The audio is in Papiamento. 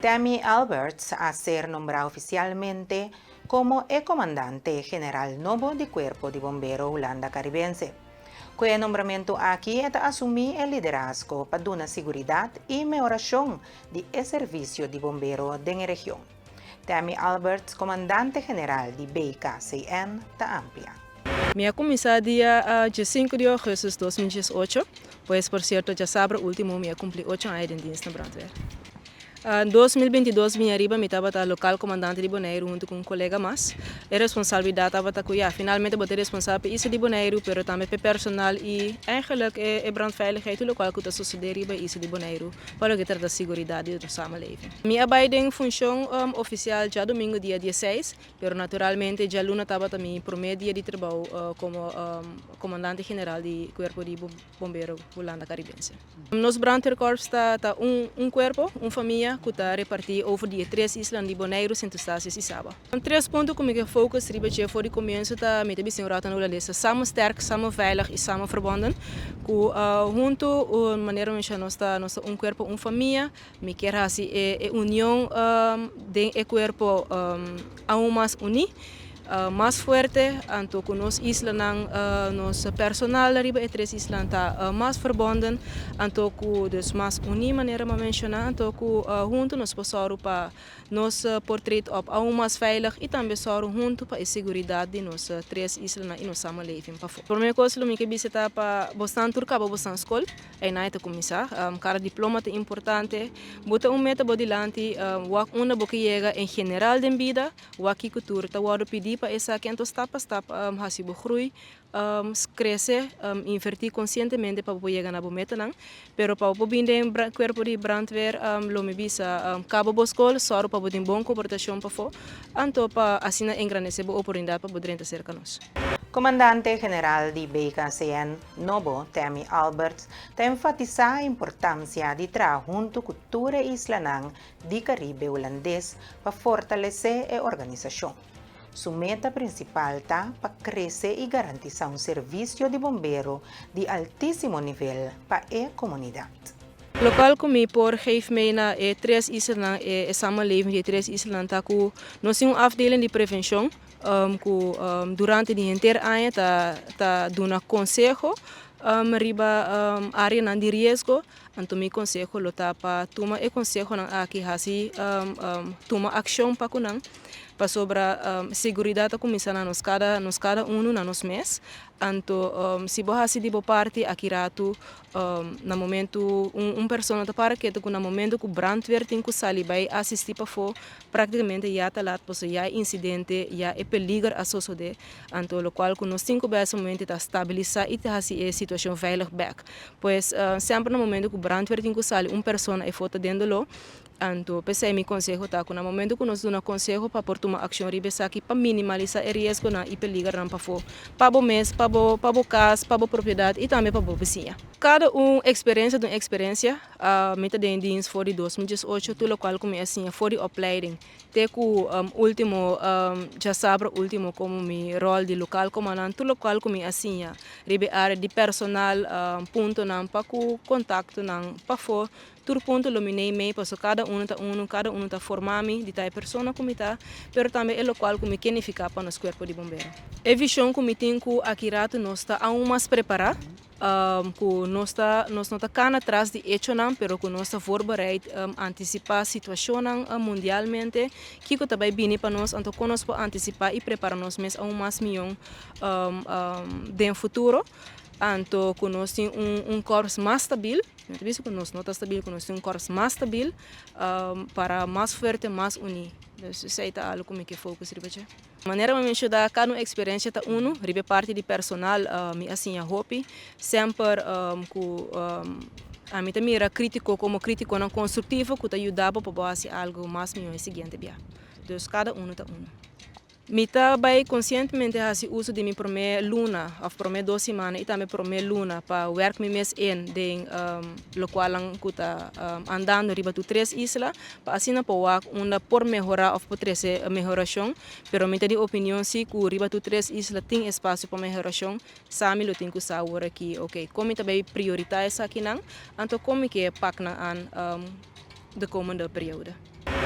Tammy Alberts a ser nombrá ofisialmente komo e komandante general nobo di Kuerpo di Bombero Hulanda Karibense. Ku e nombramentu aki e ta asumí e liderazgo pa duna siguridat i mehorashon di e servisio di bombero den e region. Tammy Alberts, komandante general di BKCN, ta amplia. Mi a kuminsá dia 5 di ougùstùs 2018, pues por sierto djasabra último mi a kumpli 8 aña den dienst na brandweer. 2022 bin ariba mi tabata lokaal komandante di Boneiru huntu ku un kolega mas. E responsabilidat tabata ku ya, finalmente bo ta responsabel pa e isla di Boneiru, pero tambe pa e personal i eigenlijk e brandveiligheid, tur lokual ku ta sosodé riba e isla di Boneiru pa loke trata siguridat di nos samenleving. Mi a bai den funshon ofisial djadumingu dia 16, pero naturalmente djaluna tabata mi promé dia di trabou komo komandante general di Kuerpo di Bombero Hulanda Karibense. Nos brandweerkorps ta un kuerpo, un famia ku ta repartí over di e tres islanan di Boneiru, Sint Eustatius i Saba. Tres punto ku mi ke focus riba dje for di komienso ta mi ta bisa un ròt na hulandes ta samen sterk, samen veilig i samen verbonden. Ku huntu, manera mi menshoná, nos ta un kuerpo, un famia. Mi kier hasi e union den e kuerpo aun mas uní, mas fuerte, anto ku nos islanan, nos personal riba e tres islanan ta mas verbonden, anto ku dus mas uní manera mi a menshoná, anto ku huntu nos por sòru pa nos por treed op aun mas veilig i tambe sòru huntu pa e seguridat di nos tres islanan i nos samenleving pafó. Promé kos lo mi ke bisa ta pa bosnan tur kaba bosnan skol. Einan e ta kuminsá. Kada diploma ta importante. Bo ta un meta bo dilanti, wak unda bo ke yega en general den bida, wak kiko tur ta wòrdu pidí pa esaki, anto stap pa stap hasi bo grui, krese, invertí konsientemente pa bo por yega na bo metanan. Pero pa bo por bin den kuerpo di brandweer lo mi bisa kaba bo skol, sòru pa bo tin bon komportashon pafó, anto pa asina engrandesé bo oportunidat pa bo drenta serka nos. Komandante general di BKCN nobo, Tammy Alberts, ta enfatisá e importansia di traha huntu ku tur e islanan di Karibe Hulandes pa fortalesé e organisashon. Su meta prinsipal ta pa krese i garantisá un servisio di bombero di altísimo nivel pa e komunidat. Lokual ku mi por geef mee na e tres islanan, e samenleving di e tres islanan ta ku nos tin un afdeling di prevenshon ku durante di henter aña ta duna konseho riba áreanan di riesgo. Anto mi konseho lo ta pa tuma e konsehonan aki hasi tuma akshon pa ku nan pasobra seguridat ta kuminsá na nos kada nos kada unu na nos mes. Anto si bo hasi di bo parti aki ratu na momentu un persona ta para ketu ku na momentu ku brandweer tin ku sali bai asistí pafó, Práktikamente ya ta lat pasobra ya e insidente, ya e peliger a sosodé, anto lokual ku nos tin ku bes momento ta stabilisá i ta hasi e situashon veilig bèk. Pues semper na momento ku brandweer tin ku sali un persona e for ta den doló, anto p'esei mi konseho ta ku na momento ku nos duna konseho pa por tuma akshon riba esaki pa minimalisá e riesgonan i peligernan pafó, pa bo mes, pa bo pa bo kas, pa bo propiedat i tambe pa bo bisiña. Kada un eksperensia ta un eksperensia. Mi ta den dienst for di 2018, tur lokual ku mi a siña for di opleiding te ku ultimo djasabra ultimo komo mi ròl di lokal komandant, tur lokual ku mi a siña riba e área di personal, puntonan pa ku kontaktonan pafó, tur punto lo mi nei mei pasobra kada unu ta unu, kada unu ta forma mi di ta e persona ku mi ta, pero tambe e lokual ku mi ke nifiká pa nos kuerpo di bombero. E vishon ku mi tin ku aki ratu nos ta aun mas prepará. Ku nos ta nos no ta kana tras di echonan pero ku nos ta voorbereid antisipá situashonnan mundialmente kiko ta bai bini pa nos anto kon nos por antisipá i prepara nos mes aun mas mion den futuro anto ku nos tin un kòrs mas stabil mi ta bisa ku nos no ta stabil ku nos tin un kòrs mas stabil para mas fuerte mas uní dus esei ta algu ku mi ke focus riba dje. Manera mi menshoná kada un eksperensia ta unu, riba e parti di personal mi a siña hopi. Semper ku ami ta mira krítiko komo krítikonan konstruktivo ku ta yuda bo pa bo hasi algu mas mihó e siguiente bia. Dus kada unu ta unu. Mi ta bai konsientemente hasi uso di mi promé luna òf promé dos simana i tambe promé luna pa wèrk mi mes in den lokualnan ku ta andando riba tur tres isla. Pa asina por wak unda por mehora of por trece mehoracion, pero mi ta di opinion si cu riba tur tres isla tin espacio pa mehoracion, sa mi lo tin cu sa awor aki, ok, con mi ta bay priorita esakinan, anto con mi ke pak nan aan de komende periode.